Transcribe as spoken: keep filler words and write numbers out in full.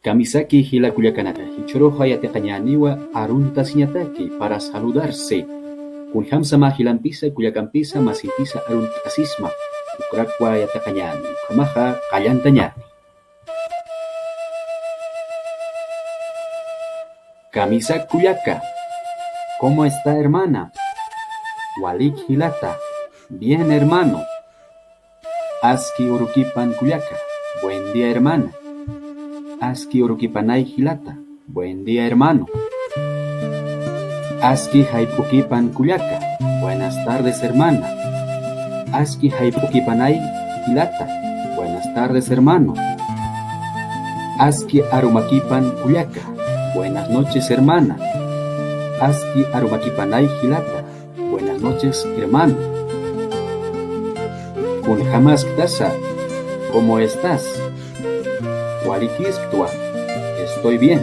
Kamisaki jila kullakanaka, jichhüruxa yatiqañäniwa aruntasiñataki para saludarse. Kunjamsa mä jilampisa kullakampisa masimpisa arunt'asisma, ukrakwa yatiqañäni, ukhamaxa qallantañäni. Kamisak kullaka. ¿Cómo está, hermana? Walik jilata. Bien, hermano. Aski urukipan kullaka. Buen día, hermana. Aski urukipanay jilata. Buen día, hermano. Aski jayp'ukipan kullaka. Buenas tardes, hermana. Aski jayp'ukipanay jilata. Buenas tardes, hermano. Aski arumakipan kullaka. Buenas noches, hermana. Aski arumakipanay jilata. Buenas noches, hermano. Kunjamasktasa. ¿Cómo estás? Walikisktwa. Estoy bien.